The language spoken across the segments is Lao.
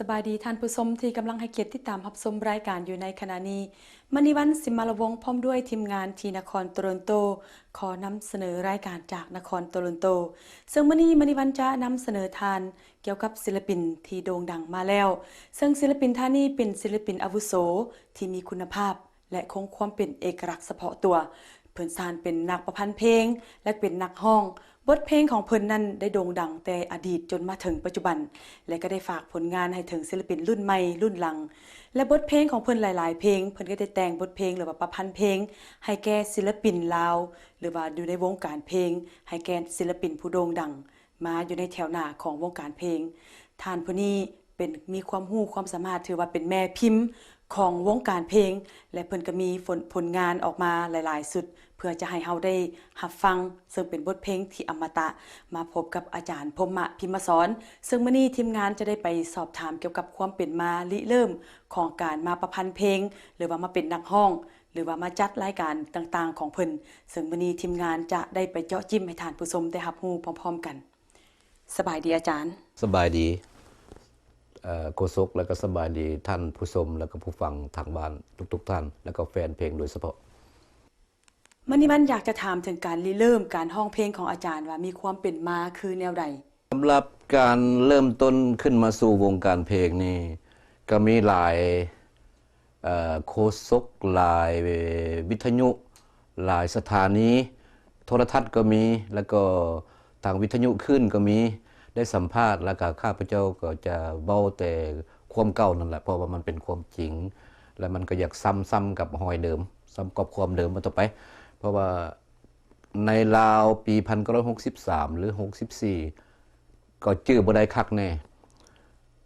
ສະບາຍດີທ່ານຜູ້ຊົມທີ່ກຳລັງໃຫ້ກຽດຕິດຕາມຮັບຊົມລາຍການຢູ່ໃນຂະນະນີ້. ມະນີວັນ ສິມມາລະວົງ ພ້ອມດ້ວຍທີມງານທີ່ນະຄອນໂຕຣອນໂຕ ຂໍນຳສະເໜີລາຍການຈາກນະຄອນໂຕຣອນໂຕ. ເຊິ່ງມື້ນີ້ມະນີວັນຈະນຳສະເໜີທ່ານກ່ຽວກັບສິລະປິນທີ່ໂດ່ງດັງມາແລ້ວ. ເຊິ່ງສິລະປິນທ່ານນີ້ເປັນສິລະປິນອາວຸໂສທີ່ມີຄຸນນະພາບ ແລະ ຄົງຄວາມເປັນເອກະລັກສະເພາະຕົວ. ເພິ່ນທ່ານເປັນນັກປະພັນເພງ ແລະ ເປັນນັກຮ້ອງ. ບົດເພງຂອງເພິ່ນນັ້ນໄດ້ໂດ່ງດັງແຕ່ອະດີດຈົນມາເຖິງປັດຈຸບັນ ແລະ ກໍໄດ້ຝາກຜົນງານໃຫ້ເຖິງສິລະປິນລຸ້ນໃໝ່ລຸ້ນຫຼັງ. ແລະ ບົດເພງຂອງເພິ່ນຫຼາຍໆເພງ ເພິ່ນກໍໄດ້ແຕ່ງບົດເພງ ຫຼືວ່າປະພັນເພງໃຫ້ແກ່ສິລະປິນລາວ ຫຼືວ່າຢູ່ໃນວົງການເພງ ໃຫ້ແກ່ສິລະປິນຜູ້ໂດ່ງດັງ ມາຢູ່ໃນແຖວໜ້າຂອງວົງການເພງ. ທ່ານຜູ້ນີ້ເປັນ ມີຄວາມຮູ້ຄວາມສາມາດ ຖືວ່າເປັນແມ່ພິມຂອງວົງການເພງ ແລະ ເພິ່ນກໍມີຜົນ ຜົນງານອອກມາຫຼາຍໆຊຸດ ເພື່ອຈະໃຫ້ເຮົາໄດ້ຮັບຟັງ, ເຊິ່ງເປັນບົດເພງທີ່ອະມະຕະ. ມາພົບກັບອາຈານ ພົມມະ ພິມມະສອນ, ເຊິ່ງມື້ນີ້ທີມງານຈະໄດ້ໄປສອບຖາມກ່ຽວກັບຄວາມເປັນມາລິເລີ່ມຂອງການມາປະພັນເພງ ຫຼືວ່າມາເປັນນັກຮ້ອງ ຫຼືວ່າມາຈັດລາຍການຕ່າງໆຂອງເພິ່ນ, ເຊິ່ງມື້ນີ້ທີມງານຈະໄດ້ໄປເຈາະຈິ້ມໃຫ້ທ່ານຜູ້ຊົມໄດ້ຮັບຮູ້ພ້ອມໆກັນ. ສະບາຍດີອາຈານ. ສະບາຍດີ ເອີ ໂຄສົກ ແລ້ວກໍສະບາຍດີທ່ານຜູ້ຊົມ ແລ້ວກໍຜູ້ຟັງທາງບ້ານທຸກໆທ່ານ ແລ້ວກໍແຟນເພງໂດຍສະເພາະ. ມະນີວັນຢາກຈະຖາມເຖິງການລິເລີ່ມການຮ້ອງເພງຂອງອາຈານວ່າມີຄວາມເປັນມາຄືແນວໃດ? ສຳລັບການເລີ່ມຕົ້ນຂຶ້ນມາສູ່ວົງການເພງນີ້ ກໍມີຫຼາຍ ເອີ ໂຄສົກ, ຫຼາຍວິທະຍຸ, ຫຼາຍສະຖານີໂທລະທັດກໍມີ ແລ້ວກໍທາງວິທະຍຸຄື້ນກໍມີ ໄດ້ສຳພາດ ແລ້ວກໍຂ້າພະເຈົ້າກໍຈະເວົ້າແຕ່ຄວາມເກົ່ານັ້ນແຫຼະ ເພາະວ່າມັນເປັນຄວາມຈິງ ແລະ ມັນກໍຢາກຊ້ຳ ຊ້ຳກັບຮອຍເດີມ ຊ້ຳກັບຄວາມເດີມວ່າຕໍ່ໄປ. ເພາະວ່າໃນລາວປີພັນເກົ້າຮ້ອຍຫົກສິບສາມ ຫຼື ຫົກສິບສີ່ ກໍຈື່ບໍ່ໄດ້ຄັກແນ່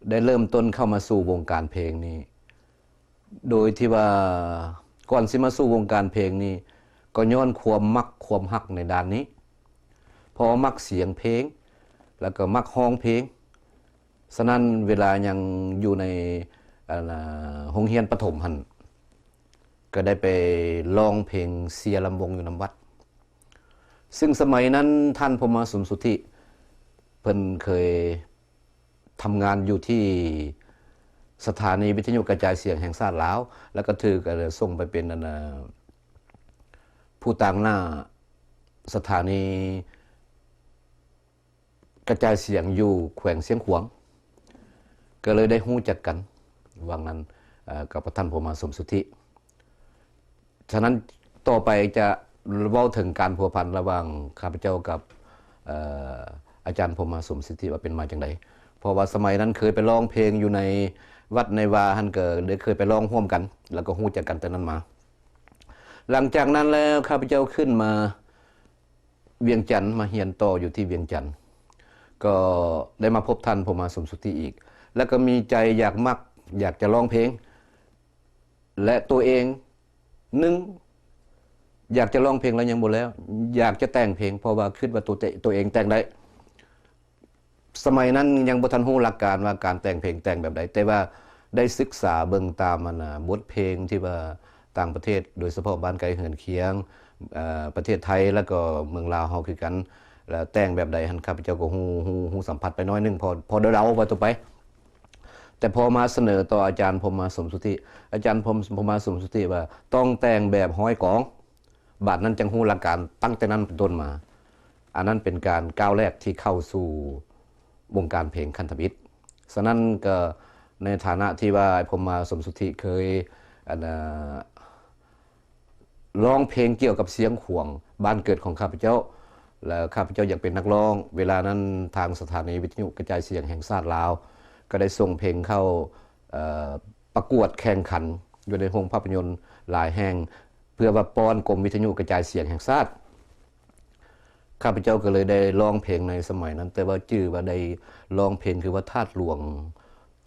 ໄດ້ເລີ່ມຕົ້ນເຂົ້າມາສູ່ວົງການເພງນີ້ ໂດຍທີ່ວ່າກ່ອນຊິມາສູ່ວົງການເພງນີ້ ກໍຍ້ອນຄວາມມັກຄວາມຮັກໃນດ້ານນີ້ ເພາະວ່າມັກສຽງເພງ ແລ້ວກໍມັກຮ້ອງເພງ. ສະນັ້ນເວລາຍັງຢູ່ໃນ ອັນ ໂຮງຮຽນປະຖົມຫັ້ນ ກໍໄດ້ໄປຮ້ອງເພງເຊຍລຳວົງຢູ່ນຳວັດ. ຊຶ່ງສະໄໝນັ້ນທ່ານ ພົມມະ ສົມສຸດທິ ເພິ່ນເຄີຍ ທຳງານຢູ່ທີ່ສະຖານີວິທະຍຸກະຈາຍສຽງແຫ່ງຊາດລາວ ແລ້ວກໍຖືກ ເອີ ສົ່ງໄປເປັນ ອັນ ເອີ ຜູ້ຕາງໜ້າສະຖານີກະຈາຍສຽງຢູ່ແຂວງຊຽງຂວາງ ກໍເລີຍໄດ້ຮູ້ຈັກກັນວ່າງນັ້ນ ເອີ ກັບທ່ານ ພົມມະ ສົມສຸດທິ. ສະນັ້ນຕໍ່ໄປຈະເວົ້າເຖິງການພົວພັນລະຫວ່າງຂ້າພະເຈົ້າກັບ ເອີ ອາຈານ ພົມມະ ສົມສຸດທິ ວ່າເປັນມາຈັ່ງໃດ ເພາະວ່າສະໄໝນັ້ນເຄີຍໄປຮ້ອງເພງຢູ່ໃນວັດໃນວາຫັ້ນ ກໍໄດ້ເຄີຍໄປຮ້ອງຮ່ວມກັນ ແລ້ວກໍຮູ້ຈັກກັນແຕ່ນັ້ນມາ. ຫຼັງຈາກນັ້ນແລ້ວ ຂ້າພະເຈົ້າຂຶ້ນມາວຽງຈັນ ມາຮຽນຕໍ່ຢູ່ທີ່ວຽງຈັນ ກໍໄດ້ມາພົບທ່ານ ພົມມະ ສົມສຸດທິ ອີກ ແລ້ວກໍມີໃຈຢາກມັກ ຢາກຈະຮ້ອງເພງ ແລະ ຕົວເອງ ໜຶ່ງ ຢາກຈະຮ້ອງເພງແລ້ວຍັງບໍ່ແລ້ວ ຢາກຈະແຕ່ງເພງ ເພາະວ່າຄິດວ່າຕົວເອງ ຕົວເອງແຕ່ງໄດ້. ສະໄໝນັ້ນຍັງບໍ່ທັນຮູ້ຫຼັກການວ່າການແຕ່ງເພງແຕ່ງແບບໃດ ແຕ່ວ່າໄດ້ສຶກສາເບິ່ງຕາມ ອັນ ບົດເພງທີ່ວ່າຕ່າງປະເທດ ໂດຍສະເພາະບ້ານໃກ້ເຮືອນຄຽງ ເອີ ປະເທດໄທ ແລ້ວກໍເມືອງລາວເຮົາຄືກັນ ແລ້ວແຕ່ງແບບໃດຫັ້ນ ຂ້າພະເຈົ້າກໍຮູ້ ຮູ້ ຮູ້ສຳຜັດໄປໜ້ອຍໜຶ່ງ ພໍ ພໍເດົາໆວ່າຕໍ່ໄປ. ແຕ່ພໍມາສະເໜີຕໍ່ອາຈານ ພົມມະ ສົມສຸດທິ ອາຈານ ພົມ ພົມມະ ສົມສຸດທິ ວ່າຕ້ອງແຕ່ງແບບຮ້ອຍກອງ. ບາດນັ້ນຈັ່ງຮູ້ຫຼັກການ ຕັ້ງແຕ່ນັ້ນເປັນຕົ້ນມາ ອັນນັ້ນເປັນການກ້າວແລກທີ່ເຂົ້າສູ່ວົງການເພງຂັ້ນທຳອິດ. ສະນັ້ນກໍໃນຖານະທີ່ວ່າ ພົມມະ ສົມສຸດທິ ເຄີຍ ອັນ ເອີ ຮ້ອງເພງກ່ຽວກັບຊຽງຂວາງ ບ້ານເກີດຂອງຂ້າພະເຈົ້າ ແລະ ຂ້າພະເຈົ້າຢາກເປັນນັກຮ້ອງ. ເວລານັ້ນທາງສະຖານີວິທະຍຸກະຈາຍສຽງແຫ່ງຊາດລາວ ກໍໄດ້ສົ່ງເພງເຂົ້າ ເອີ ປະກວດແຂ່ງຂັນຢູ່ໃນໂຮງພາພະຍົນຫຼາຍແຫ່ງ ເພື່ອວ່າປ້ອນກົມວິທະຍຸກະຈາຍສຽງແຫ່ງຊາດ. ຂ້າພະເຈົ້າກໍເລີຍໄດ້ຮ້ອງເພງໃນສະໄໝນັ້ນ, ແຕ່ວ່າຈື່ວ່າໄດ້ຮ້ອງເພງຄືວ່າທາດຫຼວງ,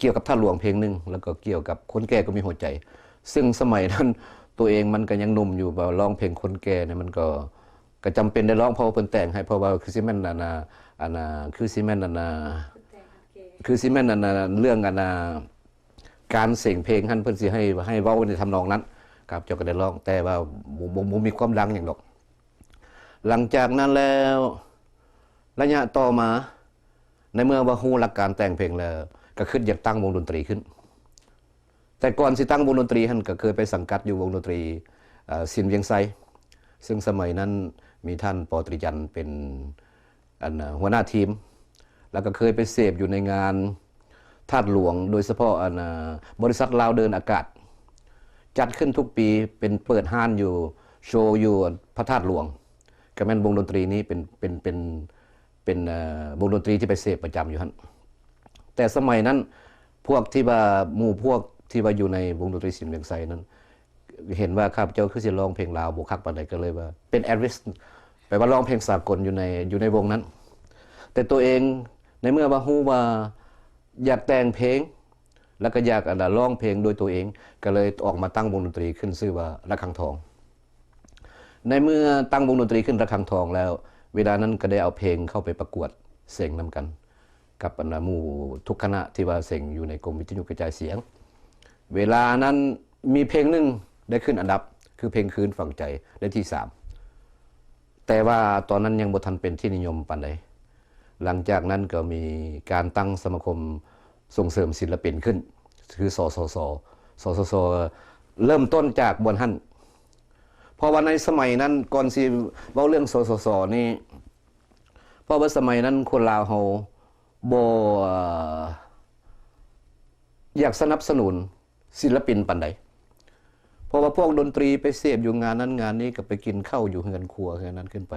ກ່ຽວກັບທາດຫຼວງເພງໜຶ່ງ ແລ້ວກໍກ່ຽວກັບຄົນແກ່ກໍມີຫົວໃຈ. ຊຶ່ງສະໄໝນັ້ນຕົວເອງມັນກໍຍັງໜຸ່ມຢູ່, ວ່າຮ້ອງເພງຄົນແກ່ນີ້ມັນກໍ ກໍຈຳເປັນໄດ້ຮ້ອງ ເພາະວ່າເພິ່ນແຕ່ງໃຫ້, ເພາະວ່າຄືຊິແມ່ນອັນນ່າ ອັນນ່າ ຄືຊິແມ່ນອັນນ່າ ຄືຊິແມ່ນອັນນ່າ ເລື່ອງອັນນ່າ ການເສັງເພງຫັ້ນ ເພິ່ນຊິໃຫ້ ໃຫ້ເວົ້າໃນທຳນອງນັ້ນ. ຂ້າພະເຈົ້າກໍໄດ້ຮ້ອງ ແຕ່ວ່າບໍ່ ບໍ່ ບໍ່ມີຄວາມດັງຫຍັງດອກ. ຫຼັງຈາກນັ້ນແລ້ວ ໄລຍະຕໍ່ມາ ໃນເມື່ອວ່າຮູ້ຫຼັກການແຕ່ງເພງແລ້ວ ກໍຄິດຢາກຕັ້ງວົງດົນຕີຂຶ້ນ. ແຕ່ກ່ອນຊິຕັ້ງວົງດົນຕີຫັ້ນ ກໍເຄີຍໄປສັງກັດຢູ່ວົງດົນຕີ ເອີ ສິນວຽງໄຊ, ຊຶ່ງສະໄໝນັ້ນມີທ່ານ ປໍ ຕຣີຈັນ ເປັນ ອັນ ຫົວໜ້າທີມ, ແລ້ວກໍເຄີຍໄປເສບຢູ່ໃນງານທາດຫຼວງ, ໂດຍສະເພາະ ອັນ ບໍລິສັດລາວເດີນອາກາດ ຈັດຂຶ້ນທຸກປີ ເປັນເປີດຮ້ານຢູ່ ໂຊຢູ່ພະທາດຫຼວງ, ກໍແມ່ນວົງດົນຕີນີ້ເປັນ ເປັນ ເປັນ ເປັນ ເອີ ວົງດົນຕີທີ່ໄປເສບປະຈຳຢູ່ຫັ້ນ. ແຕ່ສະໄໝນັ້ນ ພວກທີ່ວ່າ ໝູ່ພວກທີ່ວ່າຢູ່ໃນວົງດົນຕີສິນວຽງໄຊນັ້ນ ເຫັນວ່າຂ້າພະເຈົ້າຄືຊິຮ້ອງເພງລາວບໍ່ຄັກປານໃດ, ກໍເລີຍວ່າເປັນແອລວິສ ແປວ່າຮ້ອງເພງສາກົນຢູ່ໃນ ຢູ່ໃນວົງນັ້ນ. ແຕ່ຕົວເອງໃນເມື່ອວ່າຮູ້ວ່າຢາກແຕ່ງເພງ ແລ້ວກໍຢາກ ອັນ ຮ້ອງເພງໂດຍຕົວເອງ, ກໍເລີຍອອກມາຕັ້ງວົງດົນຕີຂຶ້ນຊື່ວ່າລະຄັງທອງ. ໃນເມື່ອຕັ້ງວົງດົນຕີຂຶ້ນລະຄັງທອງແລ້ວ ເວລານັ້ນກໍໄດ້ເອົາເພງເຂົ້າໄປປະກວດເສັງນຳກັນ ກັບ ອັນ ໝູ່ທຸກຄະນະທີ່ວ່າເສັງຢູ່ໃນກົມວິທະຍຸກະຈາຍສຽງ. ເວລານັ້ນມີເພງໜຶ່ງໄດ້ຂຶ້ນອັນດັບ ຄືເພງຄືນຝັງໃຈ ໄດ້ທີສາມ, ແຕ່ວ່າຕອນນັ້ນຍັງບໍ່ທັນເປັນທີ່ນິຍົມປານໃດ. ຫຼັງຈາກນັ້ນກໍມີການຕັ້ງສະມາຄົມສົ່ງເສີມສິນລະປິນຂຶ້ນ ຄື ສສສ, ສສສ ເລີ່ມຕົ້ນຈາກບ່ອນຫັ້ນ. ເພາະວ່າໃນສະໄໝນັ້ນ ກ່ອນຊິເວົ້າເລື່ອງ ສສສ ນີ້ ເພາະວ່າສະໄໝນັ້ນຄົນລາວເຮົາບໍ່ ເອີ ຢາກສະໜັບສະໜູນສິນລະປິນປານໃດ, ເພາະວ່າພວກດົນຕີໄປເສບຢູ່ງານນັ້ນງານນີ້ ກໍໄປກິນເຂົ້າຢູ່ເຮືອນຄົວເຮືອນນັ້ນຂຶ້ນໄປ,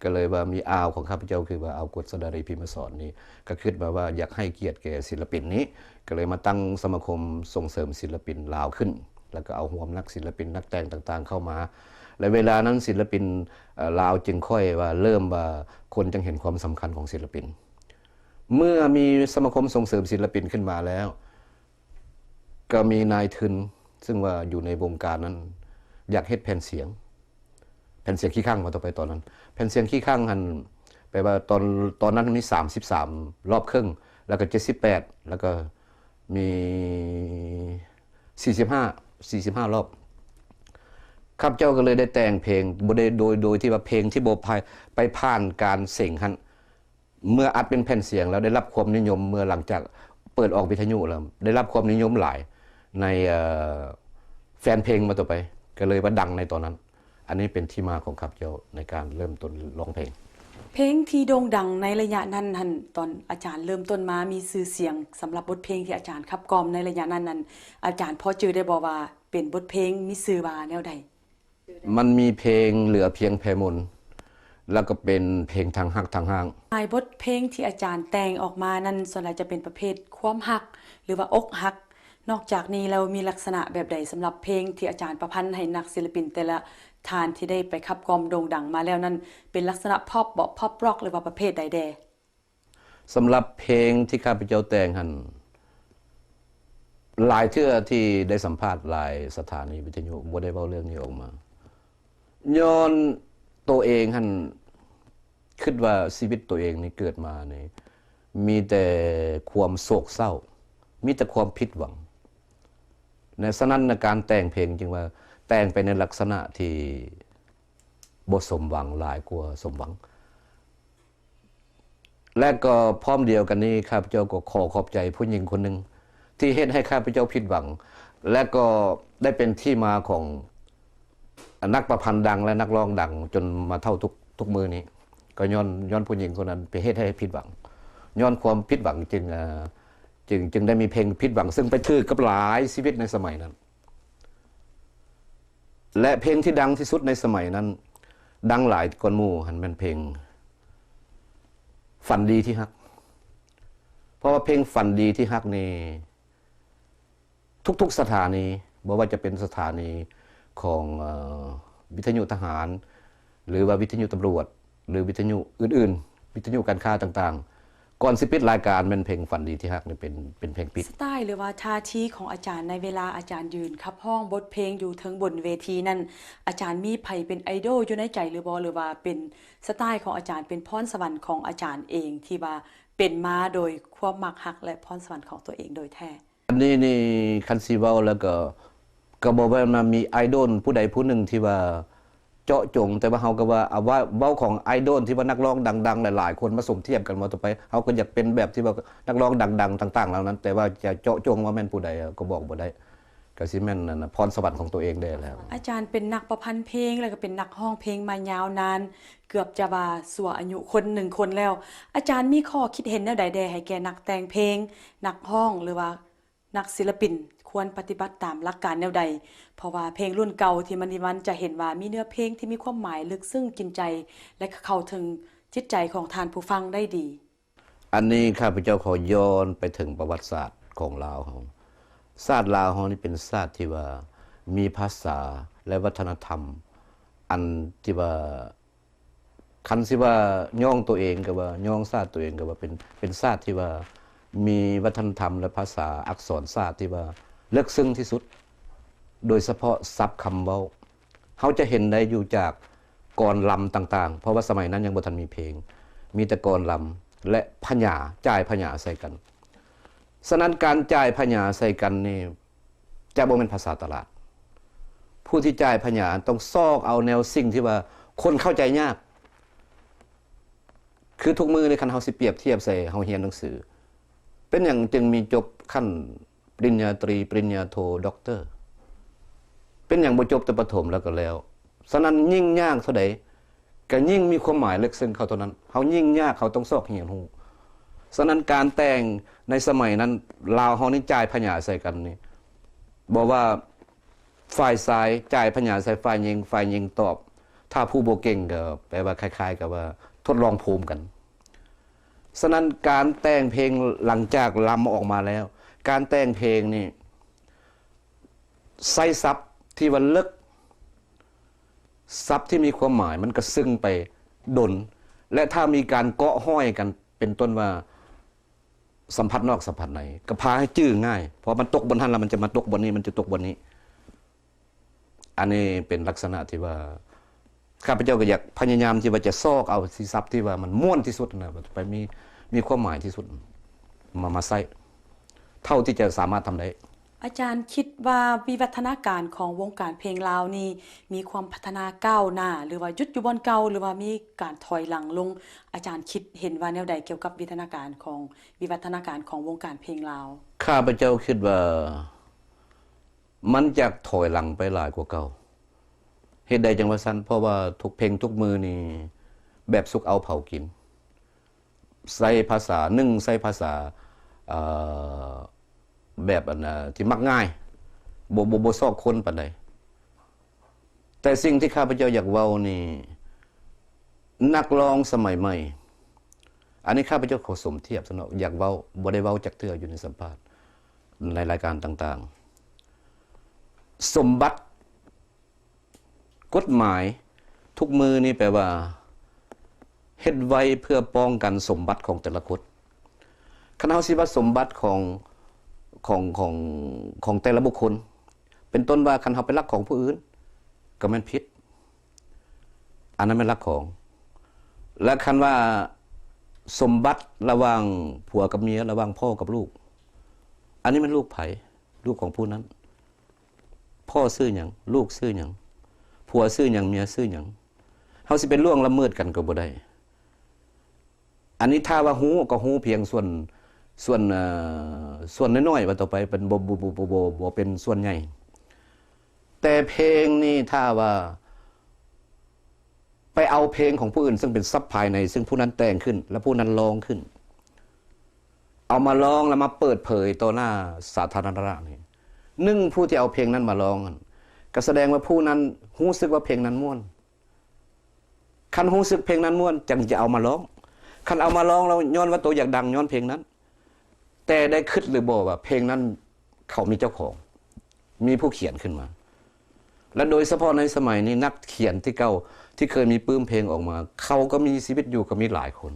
ກໍເລີຍວ່າມີອາວຂອງຂ້າພະເຈົ້າ ຄືວ່າອາວ ກົດສະດາຣີ ພິມມະສອນນີ້ ກໍຄິດມາວ່າຢາກໃຫ້ກຽດແກ່ສິນລະປິນນີ້, ກໍເລີຍມາຕັ້ງສະມາຄົມສົ່ງເສີມສິນລະປິນລາວຂຶ້ນ ແລ້ວກໍເອົາຮວມນັກສິນລະປິນນັກແຕ່ງຕ່າງໆເຂົ້າມາ. ແລະ ເວລານັ້ນສິນລະປິນ ເອີ ລາວຈຶ່ງຄ່ອຍວ່າເລີ່ມວ່າ ຄົນຈຶ່ງເຫັນຄວາມສຳຄັນຂອງສິນລະປິນ. ເມື່ອມີສະມາຄົມສົ່ງເສີມສິນລະປິນຂຶ້ນມາແລ້ວ ກໍມີນາຍທຶນ ຊຶ່ງວ່າຢູ່ໃນວົງການນັ້ນ ຢາກເຮັດແຜ່ນສຽງ ແຜ່ນສຽງຂີ້ຄັ່ງວ່າຕໍ່ໄປຕອນນັ້ນ. ແຜ່ນສຽງຂີ້ຄັ່ງຫັ້ນ ແປວ່າຕອນ ຕອນນັ້ນມີສາມສິບສາມລອບເຄິ່ງ ແລ້ວກໍເຈັດສິບແປດ ແລ້ວກໍມີສີ່ສິບຫ້າ ສີ່ສິບຫ້າລອບ. ຂ້າພະເຈົ້າກໍເລີຍໄດ້ແຕ່ງເພງ ບໍ່ໄດ້ໂດຍ ໂດຍທີ່ວ່າເພງທີ່ບໍ່ຜ່ານ ໄປຜ່ານການເສັງຫັ້ນ ເມື່ອອັດເປັນແຜ່ນສຽງແລ້ວໄດ້ຮັບຄວາມນິຍົມ ເມື່ອຫຼັງຈາກເປີດອອກວິທະຍຸແລ້ວ ໄດ້ຮັບຄວາມນິຍົມຫຼາຍໃນ ເອີ ແຟນເພງວ່າຕໍ່ໄປ ກໍເລີຍວ່າດັງໃນຕອນນັ້ນ. ອັນນີ້ເປັນທີ່ມາຂອງຂ້າພະເຈົ້າໃນການເລີ່ມຕົ້ນຮ້ອງເພງ. ເພງທີ່ໂດ່ງດັງໃນໄລຍະນັ້ນຫັ້ນ ຕອນອາຈານເລີ່ມຕົ້ນມາມີຊື່ສຽງ ສຳລັບບົດເພງທີ່ອາຈານຂັບກ່ອມໃນໄລຍະນັ້ນນັ້ນ ອາຈານພໍຈື່ໄດ້ບໍ່ວ່າເປັນບົດເພງມີຊື່ວ່າແນວໃດ? ມັນມີເພງເຫຼືອພຽງແຜ່ມົນ ແລ້ວກໍເປັນເພງທັງຮັກທັງຮ້າງ. ຫຼາຍບົດເພງທີ່ອາຈານແຕ່ງອອກມານັ້ນ ສ່ວນຫຼາຍຈະເປັນປະເພດຄວາມຮັກ ຫຼືວ່າອົກຫັກ. ນອກຈາກນີ້ແລ້ວ ມີລັກສະນະແບບໃດສຳລັບເພງທີ່ອາຈານປະພັນໃຫ້ນັກສິນລະປິນແຕ່ລະທ່ານທີ່ໄດ້ໄປຂັບກ່ອມໂດ່ງດັງມາແລ້ວນັ້ນ ເປັນລັກສະນະພັອບບໍ ພັອບຣັອກ ຫຼືວ່າປະເພດໃດແດ່? ສຳລັບເພງທີ່ຂ້າພະເຈົ້າແຕ່ງຫັ້ນ ຫຼາຍເທື່ອທີ່ໄດ້ສຳພາດຫຼາຍສະຖານີວິທະຍຸບໍ່ໄດ້ເວົ້າເລື່ອງນີ້ອອກມາ ຍ້ອນໂຕເອງຫັ້ນຄິດວ່າຊີວິດໂຕເອງນີ້ເກີດມານີ້ມີແຕ່ຄວາມໂສກເສົ້າ ມີແຕ່ຄວາມຜິດຫວັງ. ໃນສະນັ້ນນະ ການແຕ່ງເພງຈຶ່ງວ່າແຕ່ງໄປໃນລັກສະນະທີ່ບໍ່ສົມຫວັງຫຼາຍກວ່າສົມຫວັງ. ແລະກໍພ້ອມດຽວກັນນີ້ ຂ້າພະເຈົ້າກໍຂໍຂອບໃຈຜູ້ຍິງຄົນໜຶ່ງ ທີ່ເຮັດໃຫ້ຂ້າພະເຈົ້າຜິດຫວັງ ແລະກໍໄດ້ເປັນທີ່ມາຂອງນັກປະພັນດັງ ແລະນັກຮ້ອງດັງຈົນມາເທົ່າທຸກ ທຸກມື້ນີ້ ກໍຍ້ອນ ຍ້ອນຜູ້ຍິງຄົນນັ້ນໄປເຮັດໃຫ້ຜິດຫວັງ. ຍ້ອນຄວາມຜິດຫວັງຈຶ່ງ ເອີ ຈຶ່ງ ຈຶ່ງໄດ້ມີເພງຜິດຫວັງ ຊຶ່ງໄປຖືກກັບຫຼາຍຊີວິດໃນສະໄໝນັ້ນ. ແລະເພງທີ່ດັງທີ່ສຸດໃນສະໄໝນັ້ນ ດັງຫຼາຍກ່ອນໝູ່ຫັ້ນແມ່ນເພງ ຝັນດີທີ່ຮັກ ເພາະວ່າເພງຝັນດີທີ່ຮັກນີ້ ທຸກໆສະຖານີ ບໍ່ວ່າຈະເປັນສະຖານີຂອງ ເອີ ວິທະຍຸທະຫານ ຫຼືວ່າວິທະຍຸຕຳຫຼວດ ຫຼືວິທະຍຸອື່ນໆ ວິທະຍຸການຄ້າຕ່າງໆ ກ່ອນຊິປິດລາຍການແມ່ນເພງຝັນດີທີ່ຮັກນີ້ເປັນ ເປັນເພງປິດ. ສະໄຕລ໌ ຫຼືວ່າທ່າທີຂອງອາຈານໃນເວລາອາຈານຢືນຂັບຮ້ອງບົດເພງຢູ່ເທິງບົນເວທີນັ້ນ ອາຈານມີໃຜເປັນໄອດອລຢູ່ໃນໃຈຫຼືບໍ່ ຫຼືວ່າເປັນສະໄຕລ໌ຂອງອາຈານ ເປັນພອນສະຫວັນຂອງອາຈານເອງ ທີ່ວ່າເປັນມາໂດຍຄວາມມັກຮັກ ແລະ ພອນສະຫວັນຂອງຕົວເອງໂດຍແທ້? ອັນນີ້ນີ້ ຄັນຊິເວົ້າແລ້ວກໍ ກໍບໍ່ແມ່ນວ່າມີໄອດອລຜູ້ໃດຜູ້ໜຶ່ງທີ່ວ່າເຈາະຈົງ, ແຕ່ວ່າເຮົາກໍວ່າ ເອົາ ເວົ້າ ເວົ້າຂອງໄອດອລທີ່ວ່ານັກຮ້ອງດັງໆຫຼາຍໆຄົນມາສົມທຽບກັນ ເວົ້າຕໍ່ໄປ ເຮົາກໍຢາກເປັນແບບທີ່ວ່ານັກຮ້ອງດັງໆຕ່າງໆເຫຼົ່ານັ້ນ, ແຕ່ວ່າຈະເຈາະຈົງວ່າແມ່ນຜູ້ໃດກໍບອກບໍ່ໄດ້, ກໍຊິແມ່ນ ອັນນະ ພອນສະຫວັນຂອງຕົວເອງແດ່ແລ້ວ. ອາຈານເປັນນັກປະພັນເພງ ແລ້ວກໍເປັນນັກຮ້ອງເພງມາຍາວນານ ເກືອບຈະວ່າຊົ່ວອາຍຸຄົນໜຶ່ງຄົນແລ້ວ. ອາຈານມີຂໍ້ຄິດເຫັນແນວໃດແດ່ໃຫ້ແກ່ນັກແຕ່ງເພງ, ນັກຮ້ອງ ຫຼືວ່າ ນັກສິລະປິນຄວນປະຕິບັດຕາມຫຼັກການແນວໃດ? ເພາະວ່າເພງລຸ້ນເກົ່າທີ່ມະນີວັນຈະເຫັນວ່າມີເນື້ອເພງທີ່ມີຄວາມໝາຍເລິກເຊິ່ງກິນໃຈ ແລະ ເຂົ້າເຖິງຈິດໃຈຂອງທ່ານຜູ້ຟັງໄດ້ດີ. ອັນນີ້ຂ້າພະເຈົ້າຂໍຍ້ອນໄປເຖິງປະຫວັດສາດຂອງລາວເຮົາ. ຊາດລາວເຮົານີ້ເປັນຊາດທີ່ວ່າມີພາສາ ແລະ ວັດທະນະທຳ ອັນທີ່ວ່າ ຄັນຊິວ່າຍ້ອງຕົວເອງກໍວ່າ ຍ້ອງຊາດຕົວເອງກໍວ່າ ເປັນ ເປັນຊາດທີ່ວ່າມີວັດທະນະທຳ ແລະ ພາສາອັກສອນຊາດທີ່ວ່າເລິກເຊິ່ງທີ່ສຸດ, ໂດຍສະເພາະສັບຄຳເວົ້າ ເຮົາຈະເຫັນໄດ້ຢູ່ຈາກກອນລຳຕ່າງໆ, ເພາະວ່າສະໄໝນັ້ນຍັງບໍ່ທັນມີເພງ, ມີແຕ່ກອນລຳ ແລະ ພະຫຍາ, ຈ່າຍພະຫຍາໃສ່ກັນ. ສະນັ້ນ ການຈ່າຍພະຫຍາໃສ່ກັນນີ້ ຈະບໍ່ແມ່ນພາສາຕະຫຼາດ. ຜູ້ທີ່ຈ່າຍພະຫຍາຕ້ອງຊອກເອົາແນວສິ່ງທີ່ວ່າຄົນເຂົ້າໃຈຍາກ. ຄືທຸກມື້ນີ້ ຄັນເຮົາຊິປຽບທຽບໃສ່ເຮົາຮຽນໜັງສື, ເປັນຫຍັງຈຶ່ງມີຈົບຂັ້ນປະລິນຍາຕຣີ, ປະລິນຍາໂທ, ດັອກເຕີ? ເປັນຫຍັງບໍ່ຈົບແຕ່ປະຖົມແລ້ວກໍແລ້ວ? ສະນັ້ນ ຍິ່ງຍາກເທົ່າໃດ ກໍຍິ່ງມີຄວາມໝາຍເລິກເຊິ່ງເຂົ້າເທົ່ານັ້ນ. ເຮົາຍິ່ງຍາກ ເຮົາຕ້ອງຊອກຮຽນຮູ້. ສະນັ້ນ ການແຕ່ງໃນສະໄໝນັ້ນ ລາວເຮົານີ້ຈ່າຍພະຫຍາໃສ່ກັນນີ້ ບໍ່ວ່າຝ່າຍຊາຍຈ່າຍພະຫຍາໃສ່ຝ່າຍຍິງ, ຝ່າຍຍິງຕອບ, ຖ້າຜູ້ບໍ່ເກັ່ງກໍແປວ່າຄ້າຍໆກັບວ່າທົດລອງພູມກັນ. ສະນັ້ນ ການແຕ່ງເພງຫຼັງຈາກລຳອອກມາແລ້ວ, ການແຕ່ງເພງນີ້ ໃຊ້ສັບທີ່ວ່າເລິກ, ສັບທີ່ມີຄວາມໝາຍ ມັນກະຊຶ້ງໄປດົນ ແລະ ຖ້າມີການເກາະຫ້ອຍກັນ ເປັນຕົ້ນວ່າ ສຳຜັດນອກສຳຜັດໃນ ກະພາໃຫ້ຈື່ງ່າຍ, ເພາະມັນຕົກບ່ອນຫັ້ນລະ ມັນຈະມາຕົກບ່ອນນີ້, ມັນຈະຕົກບ່ອນນີ້. ອັນນີ້ເປັນລັກສະນະທີ່ວ່າ ຂ້າພະເຈົ້າກໍຢາກພະຍາຍາມທີ່ວ່າຈະຊອກເອົາສັບທີ່ວ່າມັນມ່ວນທີ່ສຸດນະ ໄປມີ ມີຄວາມໝາຍທີ່ສຸດ ມາ ມາໃຊ້ ເທົ່າທີ່ຈະສາມາດທຳໄດ້. ອາຈານຄິດວ່າວິວັດທະນາການຂອງວົງການເພງລາວນີ້ ມີຄວາມພັດທະນາກ້າວໜ້າ ຫຼືວ່າຢຸດຢູ່ບ່ອນເກົ່າ ຫຼືວ່າມີການຖອຍຫຼັງລົງ? ອາຈານຄິດເຫັນວ່າແນວໃດກ່ຽວກັບວິວັດທະນາການຂອງ ວິວັດທະນາການຂອງວົງການເພງລາວ? ຂ້າພະເຈົ້າຄິດວ່າ ມັນຈະຖອຍຫຼັງໄປຫຼາຍກວ່າເກົ່າ. ເຫດໃດຈັ່ງວ່າຊັ້ນ? ເພາະວ່າທຸກເພງທຸກມື້ນີ້ແບບສຸກເອົາເຜົາກິນ, ໃຊ້ພາສາ ໜຶ່ງ ໃຊ້ພາສາ ເອີ ແບບ ອັນ ທີ່ມັກງ່າຍ ບໍ່ ບໍ່ ບໍ່ຊອກຄົ້ນປານໃດ. ແຕ່ສິ່ງທີ່ຂ້າພະເຈົ້າຢາກເວົ້ານີ້ ນັກຮ້ອງສະໄໝໃໝ່ ອັນນີ້ຂ້າພະເຈົ້າຂໍສົມທຽບຊະເນາະ, ຢາກເວົ້າ ບໍ່ໄດ້ເວົ້າຈັກເທື່ອຢູ່ໃນສຳພາດ ໃນລາຍການຕ່າງໆ. ສົມບັດ ກົດໝາຍທຸກມື້ນີ້ແປວ່າ ເຮັດໄວ້ເພື່ອປ້ອງກັນສົມບັດຂອງແຕ່ລະຄົນ. ຄັນເຮົາຊິວ່າສົມບັດຂອງ ຂອງ ຂອງ ຂອງແຕ່ລະບຸກຄົນ ເປັນຕົ້ນວ່າ ຄັນເຮົາໄປລັກຂອງຜູ້ອື່ນ ກໍແມ່ນຜິດ, ອັນນັ້ນແມ່ນລັກຂອງ. ແລະ ຄັນວ່າສົມບັດລະຫວ່າງຜົວກັບເມຍ, ລະຫວ່າງພໍ່ກັບລູກ, ອັນນີ້ແມ່ນລູກໃຜ? ລູກຂອງຜູ້ນັ້ນ. ພໍ່ຊື່ຫຍັງ? ລູກຊື່ຫຍັງ? ຜົວຊື່ຫຍັງ? ເມຍຊື່ຫຍັງ? ເຮົາຊິໄປລ່ວງລະເມີດກັນກໍບໍ່ໄດ້. ອັນນີ້ຖ້າວ່າຮູ້ກໍຮູ້ພຽງສ່ວນ ສ່ວນ ເອີ ສ່ວນນ້ອຍໆ ວ່າຕໍ່ໄປເປັນ ບໍ່ ບໍ່ ບໍ່ ບໍ່ ບໍ່ ບໍ່ເປັນສ່ວນໃຫຍ່. ແຕ່ເພງນີ້ຖ້າວ່າໄປເອົາເພງຂອງຜູ້ອື່ນ ເຊິ່ງເປັນຊັບພາຍໃນ ເຊິ່ງຜູ້ນັ້ນແຕ່ງຂຶ້ນ ແລະ ຜູ້ນັ້ນຮ້ອງຂຶ້ນ ເອົາມາຮ້ອງ ແລະ ມາເປີດເຜີຍຕໍ່ໜ້າສາທາລະນະນີ້ ໜຶ່ງ ຜູ້ທີ່ເອົາເພງນັ້ນມາຮ້ອງນັ້ນ ກໍສະແດງວ່າຜູ້ນັ້ນຮູ້ສຶກວ່າເພງນັ້ນມ່ວນ. ຄັນຮູ້ສຶກເພງນັ້ນມ່ວນ ຈັ່ງຈະເອົາມາຮ້ອງ. ຄັນເອົາມາຮ້ອງແລ້ວ ຍ້ອນວ່າໂຕຢາກດັງຍ້ອນເພງນັ້ນ, ແຕ່ໄດ້ຄິດຫຼືບໍ່ວ່າເພງນັ້ນເຂົາມີເຈົ້າຂອງ, ມີຜູ້ຂຽນຂຶ້ນມາ? ແລະ ໂດຍສະເພາະໃນສະໄໝນີ້ ນັກຂຽນທີ່ເກົ່າທີ່ເຄີຍມີປຶ້ມເພງອອກມາ ເຂົາກໍມີຊີວິດຢູ່ ກໍມີຫຼາຍຄົນ.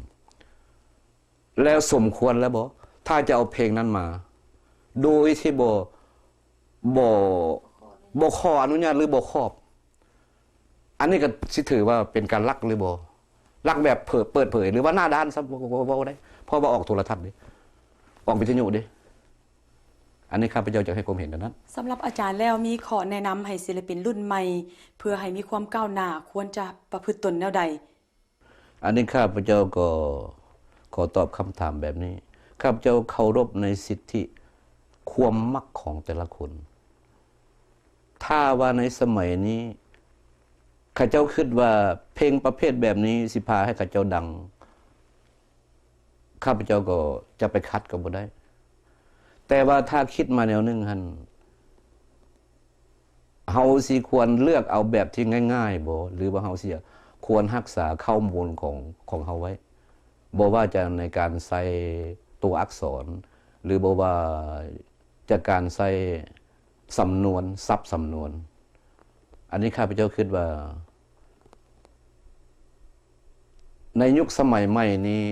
ແລ້ວສົມຄວນແລ້ວບໍ່ ຖ້າຈະເອົາເພງນັ້ນມາ ໂດຍທີ່ບໍ່ ບໍ່ ບໍ່ຂໍອະນຸຍາດ ຫຼື ບໍ່ຂອບ? ອັນນີ້ກໍຊິຖືວ່າເປັນການລັກຫຼືບໍ່? ລັກແບບເຜີ ເປີດເຜີຍ ຫຼືວ່າໜ້າດ້ານຊະ ເວົ້າ ເວົ້າ ເວົ້າໄດ້ ເພາະວ່າອອກໂທລະທັດເດ້ ອອກວິທະຍຸເດ້. ອັນນີ້ຂ້າພະເຈົ້າຈະໃຫ້ຄວາມເຫັນແນວນັ້ນ. ສຳລັບອາຈານແລ້ວ ມີຂໍ້ແນະນຳໃຫ້ສິລະປິນລຸ້ນໃໝ່ ເພື່ອໃຫ້ມີຄວາມກ້າວໜ້າ ຄວນຈະປະພຶດຕົນແນວໃດ? ອັນນີ້ຂ້າພະເຈົ້າກໍຂໍຕອບຄຳຖາມແບບນີ້, ຂ້າພະເຈົ້າເຄົາລົບໃນສິດທິຄວາມມັກຂອງແຕ່ລະຄົນ. ຖ້າວ່າໃນສະໄໝນີ້ ເຂົາເຈົ້າຄິດວ່າເພງປະເພດແບບນີ້ຊິພາໃຫ້ເຂົາເຈົ້າດັງ, ຂ້າພະເຈົ້າກໍຈະໄປຂັດກໍບໍ່ໄດ້. ແຕ່ວ່າຖ້າຄິດມາແນວໜຶ່ງຫັ້ນ ເຮົາຊິຄວນເລືອກເອົາແບບທີ່ງ່າຍໆບໍ່ ຫຼືວ່າເຮົາຊິຄວນຮັກສາເຄົ້າມູນຂອງ ຂອງເຮົາໄວ້? ບໍ່ວ່າຈະໃນການໃສ່ຕົວອັກສອນ ຫຼືບໍ່ວ່າຈະການໃສ່ສຳນວນ ສັບສຳນວນ. ອັນນີ້ຂ້າພະເຈົ້າຄິດວ່າ ໃນຍຸກສະໄໝໃໝ່ນີ້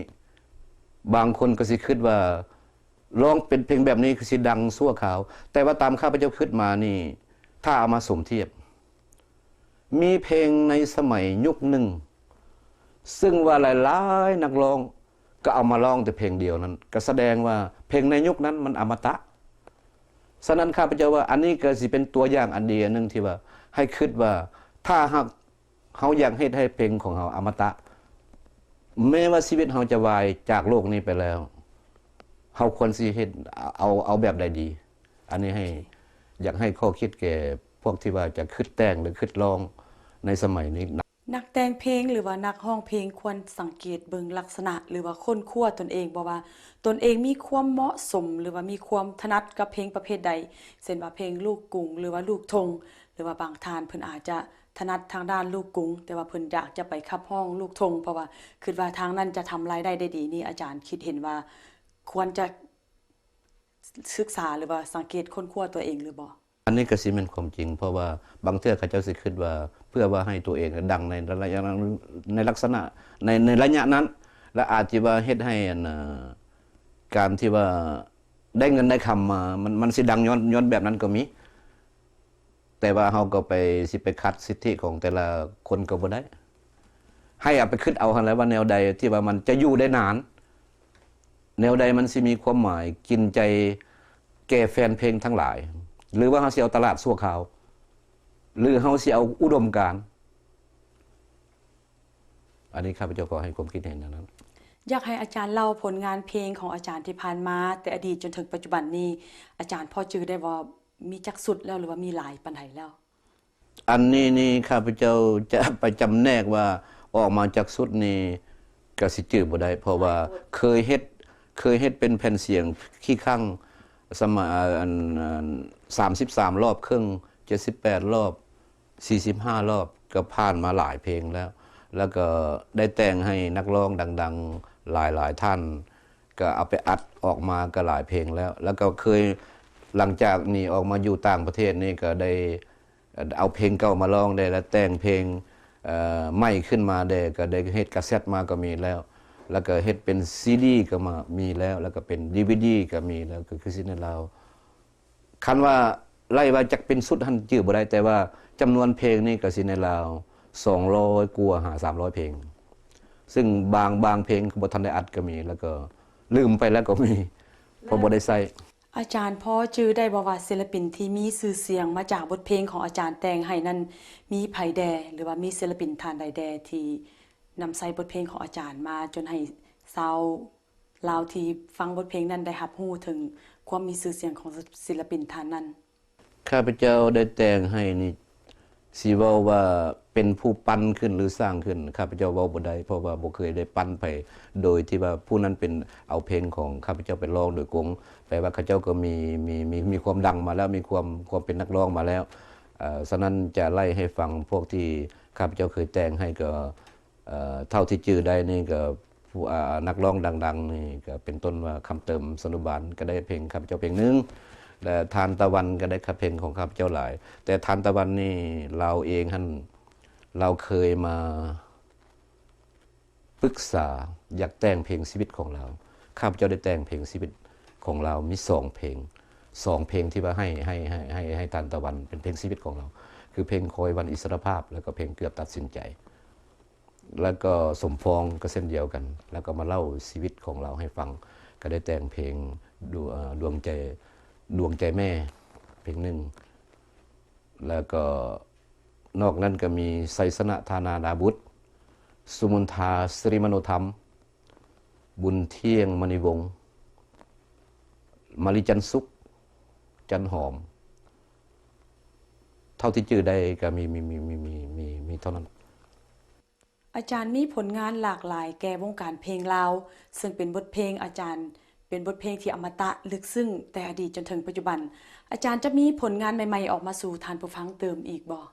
ບາງຄົນກໍຊິຄິດວ່າ ຮ້ອງເປັນເພງແບບນີ້ຄືຊິດັງຊົ່ວຄາວ, ແຕ່ວ່າຕາມຂ້າພະເຈົ້າຄິດມານີ້ ຖ້າເອົາມາສົມທຽບ ມີເພງໃນສະໄໝຍຸກໜຶ່ງ ຊຶ່ງວ່າຫຼາຍໆນັກຮ້ອງກໍເອົາມາຮ້ອງແຕ່ເພງດຽວນັ້ນ ກໍສະແດງວ່າເພງໃນຍຸກນັ້ນມັນອະມະຕະ. ສະນັ້ນ ຂ້າພະເຈົ້າວ່າ ອັນນີ້ກໍຊິເປັນຕົວຢ່າງອັນດີອັນໜຶ່ງທີ່ວ່າ ໃຫ້ຄິດວ່າ ຖ້າຫາກ ເຮົາຢາກເຮັດໃຫ້ເພງຂອງເຮົາອະມະຕະ, ແມ້ວ່າຊີວິດເຮົາຈະວາຍຈາກໂລກນີ້ໄປແລ້ວ, ເຮົາຄວນຊິເຮັດ ເອົາ ເອົາແບບໃດດີ? ອັນນີ້ໃຫ້ ຢາກໃຫ້ຂໍ້ຄິດແກ່ພວກທີ່ວ່າຈະຄິດແຕ່ງ ຫຼື ຄິດຮ້ອງໃນສະໄໝນີ້. ນັກແຕ່ງເພງ ຫຼືວ່ານັກຮ້ອງເພງ ຄວນສັງເກດເບິ່ງລັກສະນະ ຫຼືວ່າຄົ້ນຄວ້າຕົນເອງບໍ່ວ່າ ຕົນເອງມີຄວາມເໝາະສົມ ຫຼືວ່າມີຄວາມຖະໜັດກັບເພງປະເພດໃດ, ເຊັ່ນວ່າເພງລູກກຸງ ຫຼືວ່າລູກທົ່ງ, ຫຼືວ່າບາງທ່ານເພິ່ນອາດຈະ ຖະໜັດທາງດ້ານລູກກຸງ ແຕ່ວ່າເພິ່ນຢາກຈະໄປຂັບຮ້ອງລູກທົ່ງ ເພາະວ່າຄິດວ່າທາງນັ້ນຈະທຳລາຍໄດ້ໄດ້ດີນີ້ ອາຈານຄິດເຫັນວ່າຄວນຈະສຶກສາ ຫຼືວ່າສັງເກດຄົ້ນຄວ້າຕົວເອງຫຼືບໍ່? ອັນນີ້ກໍຊິແມ່ນຄວາມຈິງ ເພາະວ່າບາງເທື່ອເຂົາເຈົ້າຊິຄິດວ່າ ເພື່ອວ່າໃຫ້ຕົວເອງດັງໃນໄລຍະ ໃນລັກສະນະ ໃນ ໃນໄລຍະນັ້ນ ແລະ ອາດຊິວ່າເຮັດໃຫ້ ອັນ ການທີ່ວ່າໄດ້ເງິນໄດ້ຄຳມາ ມັນ ມັນຊິດັງຍ້ອນ ຍ້ອນແບບນັ້ນກໍມີ. ແຕ່ວ່າເຮົາກໍໄປ ຊິໄປຂັດສິດທິຂອງແຕ່ລະຄົນກໍບໍ່ໄດ້. ໃຫ້ເອົາໄປຄິດເອົາຫັ້ນແຫຼະວ່າແນວໃດທີ່ວ່າມັນຈະຢູ່ໄດ້ນານ, ແນວໃດມັນຊິມີຄວາມໝາຍກິນໃຈແກ່ແຟນເພງທັງຫຼາຍ, ຫຼືວ່າເຮົາຊິເອົາຕະຫຼາດຊົ່ວຄາວ, ຫຼືເຮົາຊິເອົາອຸດົມການ? ອັນນີ້ຂ້າພະເຈົ້າກໍໃຫ້ຄວາມຄິດເຫັນແນວນັ້ນ. ຢາກໃຫ້ອາຈານເລົ່າຜົນງານເພງຂອງອາຈານທີ່ຜ່ານມາ ແຕ່ອະດີດຈົນເຖິງປັດຈຸບັນນີ້ ອາຈານພໍຈື່ໄດ້ບໍ່ວ່າ ມີຈັກຊຸດແລ້ວ ຫຼືວ່າມີຫຼາຍປານໃດແລ້ວ? ອັນນີ້ນີ້ ຂ້າພະເຈົ້າຈະໄປຈຳແນກວ່າອອກມາຈັກຊຸດນີ້ ກະຊິຈື່ບໍ່ໄດ້ ເພາະວ່າເຄີຍເຮັດ ເຄີຍເຮັດເປັນແຜ່ນສຽງຂີ້ຄັ້ງ ສະມາ ອັນ ອັນ ສາມສິບສາມລອບເຄິ່ງ, ເຈັດສິບແປດລອບ, ສີ່ສິບຫ້າລອບ ກໍຜ່ານມາຫຼາຍເພງແລ້ວ ແລ້ວກໍໄດ້ແຕ່ງໃຫ້ນັກຮ້ອງດັງໆຫຼາຍໆທ່ານ ກໍເອົາໄປອັດອອກມາກໍຫຼາຍເພງແລ້ວ ແລ້ວກໍເຄີຍ ຫຼັງຈາກນີ້ອອກມາຢູ່ຕ່າງປະເທດນີ້ ກໍໄດ້ເອົາເພງເກົ່າມາຮ້ອງແດ່ ແລະ ແຕ່ງເພງ ເອີ ໃໝ່ຂຶ້ນມາແດ່ ກໍໄດ້ເຮັດກາເຊັດມາກໍມີແລ້ວ ແລ້ວກໍເຮັດເປັນຊີດີກໍມາ ມີແລ້ວ ແລ້ວກໍເປັນດີວີດີກໍມີແລ້ວ ກໍຄືຊິໃນລາວ ຄັນວ່າໄລ່ວ່າຈັກເປັນຊຸດຫັ້ນຈື່ບໍ່ໄດ້ ແຕ່ວ່າຈຳນວນເພງນີ້ກໍຊິໃນລາວສອງຮ້ອຍກວ່າຫາສາມຮ້ອຍເພງ ຊຶ່ງບາງ ບາງເພງກໍບໍ່ທັນໄດ້ອັດກໍມີ ແລ້ວກໍລືມໄປແລ້ວກໍມີ ເພາະບໍ່ໄດ້ໃຊ້. ອາຈານພໍຈື່ໄດ້ບໍ່ວ່າ ສິລະປິນທີ່ມີຊື່ສຽງມາຈາກບົດເພງຂອງອາຈານແຕ່ງໃຫ້ນັ້ນ ມີໃຜແດ່ ຫຼືວ່າມີສິລະປິນທ່ານໃດແດ່ທີ່ນຳໃຊ້ບົດເພງຂອງອາຈານມາຈົນໃຫ້ຊາວ ລາວທີ່ຟັງບົດເພງນັ້ນໄດ້ຮັບຮູ້ເຖິງຄວາມມີຊື່ສຽງຂອງສິລະປິນທ່ານນັ້ນ. ຂ້າພະເຈົ້າໄດ້ແຕ່ງໃຫ້ນີ້ ຊິເວົ້າວ່າເປັນຜູ້ປັ້ນຂຶ້ນ ຫຼື ສ້າງຂຶ້ນ ຂ້າພະເຈົ້າເວົ້າບໍ່ໄດ້ ເພາະວ່າບໍ່ເຄີຍໄດ້ປັ້ນໃຜ ໂດຍທີ່ວ່າຜູ້ນັ້ນເປັນເອົາເພງຂອງຂ້າພະເຈົ້າໄປຮ້ອງໂດຍກົງ ແປວ່າເຂົາເຈົ້າກໍມີ ມີ ມີ ມີຄວາມດັງມາແລ້ວ ມີຄວາມ ຄວາມເປັນນັກຮ້ອງມາແລ້ວ. ເອີ ສະນັ້ນຈະໄລ່ໃຫ້ຟັງພວກທີ່ຂ້າພະເຈົ້າເຄີຍແຕ່ງໃຫ້ກໍ ເອີ ເທົ່າທີ່ຈື່ໄດ້ນີ້ກໍ ຜູ້ ອາ ນັກຮ້ອງດັງໆນີ້ ກໍເປັນຕົ້ນວ່າ ຄຳເຕີມ ສະນຸບານ ກໍໄດ້ເພງຂ້າພະເຈົ້າເພງໜຶ່ງ ແລະ ທານຕາວັນ ກໍໄດ້ເພງຂອງຂ້າພະເຈົ້າຫຼາຍ. ແຕ່ທານຕາວັນນີ້ ລາວເອງຫັ້ນ ລາວເຄີຍມາ ປຶກສາຢາກແຕ່ງເພງຊີວິດຂອງລາວ. ຂ້າພະເຈົ້າໄດ້ແຕ່ງເພງຊີວິດຂອງລາວມີສອງເພງ, ສອງເພງທີ່ວ່າໃຫ້ ໃຫ້ ໃຫ້ ໃຫ້ ໃຫ້ທານຕາວັນເປັນເພງຊີວິດຂອງລາວ ຄືເພງຄອຍວັນອິດສະຫຼະພາບ ແລ້ວກໍເພງເກືອບຕັດສິນໃຈ. ແລ້ວກໍສົມປອງກໍເຊັ່ນດຽວກັນ ແລ້ວກໍມາເລົ່າຊີວິດຂອງລາວໃຫ້ຟັງ, ກໍໄດ້ແຕ່ງເພງ ດ- ເອີ່ ດວງໃຈ ດວງໃຈແມ່ເພງໜຶ່ງ. ແລ້ວກໍນອກນັ້ນກໍມີ ໄຊຊະນະ ທານາດາບຸດ, ສຸມົນທາ ສິລິມະໂນທຳ, ບຸນທ່ຽງ ມະນີວົງ, ມາລີ ຈັນສຸກ, ຈັນຫອມ. ເທົ່າທີ່ຈື່ໄດ້ກໍມີ ມີ ມີ ມີ ມີ ມີ ມີເທົ່ານັ້ນ. ອາຈານມີຜົນງານຫຼາກຫຼາຍແກ່ວົງການເພງລາວ, ເຊິ່ງເປັນບົດເພງອາຈານ ເປັນບົດເພງທີ່ອະມະຕະ, ເລິກເຊິ່ງ, ແຕ່ອະດີດຈົນເຖິງປັດຈຸບັນ. ອາຈານຈະມີຜົນງານໃໝ່ໆອອກມາສູ່ທ່ານຜູ້ຟັງເຕີມອີກບໍ່?